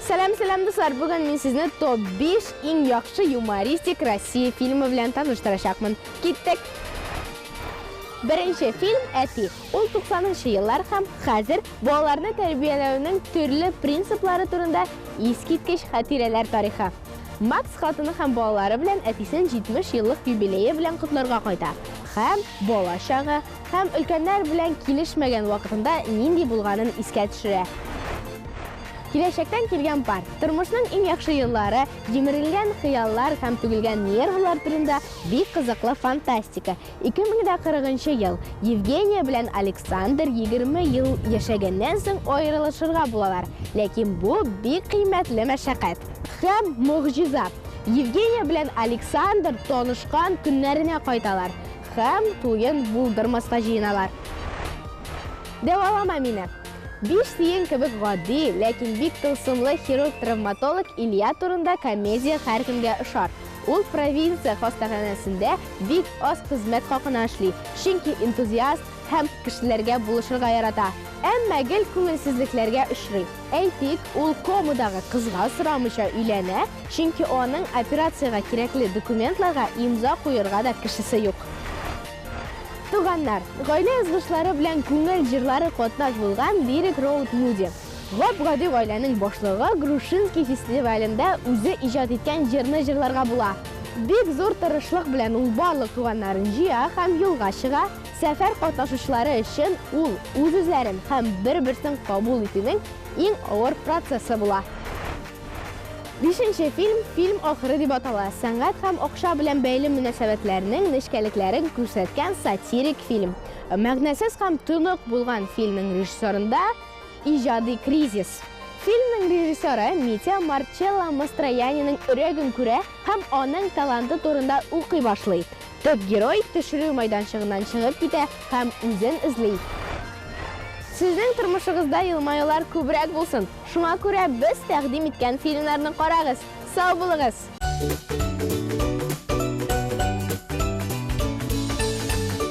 Сәлам, сәлам, дуслар! Бүген мин сезне топ-5 иң яхшы юмористик Россия фильмы белән таныштырачакмын. Киттек! Беренче фильм Әти. Ул 90 нчы еллар һәм хәзер балаларны тәрбияләүнең төрле принциплары турында искиткеч хатирәләр тарихы. Макс хатыны һәм балалары белән әтисен 70 еллык юбилее белән котларга кайта. Һәм бала чагы, һәм өлкәннәр белән килешмәгән вакытында нинди булганын искә төшерә. Киләчәктән килгән пар. Тормышның иң яхшы еллары, җимерелгән хыяллар һәм түгелгән нервлар турында бик кызыклы фантастика. 2040 нчы ел. Евгения белән Александр 20 ел яшәгәннән соң аерылышырга булалар. Ләкин бу бик кыйммәтле мәшәкать. Һәм могҗиза! Евгения белән Александр танышкан көннәренә кайталар һәм туен булдырмаска җыеналар. Дәвалама мине. Биш тиен кебек гади, ләкин бик тылсымлы хирург-травматолог Илья турында комедия һәркемгә ошар. Ул провинция хастаханәсендә бик аз хезмәт хакына эшли, чөнки энтузиаст һәм кешеләргә булышырга ярата. Әмма гел күңелсезлекләргә очрый. Әйтик, ул комадагы кызга сорамыйча өйләнә, чөнки аның операциягә кирәкле документларга имза куерга да кешесе юк. Туганнар, гаилә язмышлары белән күңел җырлары катнаш булган лирик роуд-муви. Гап-гади гаиләнең башлыгы Грушинский фестивалендә үзе иҗат иткән җырны җырларга була. Бик зур тырышлык белән ул барлык туганнарын җыя һәм юлга чыга. Сәфәр катнашучылары өчен ул үз-үзләрен һәм бер-берсен кабул итүнең иң авыр процессы була. Бишенче фильм Фильм ахыры дип атала. Сәнгать һәм акча белән бәйле мөнәсәбәтләрнең нечкәлекләрен күрсәткән сатирик фильм. Мәгънәсез һәм тонык булган фильмның режиссерында иҗади кризис. Фильмның режиссеры Митя Марчелло Мастрояниның өрәген күрә һәм аның таланты турында укый башлый. Төп герой төшерү майданчыгыннан чыгып китә һәм үзен эзли. Сезнең тормышыгызда елмаюлар күбрәк булсын! Шуңа күрә без тәкъдим иткән фильмнарны карагыз. Сау булыгыз!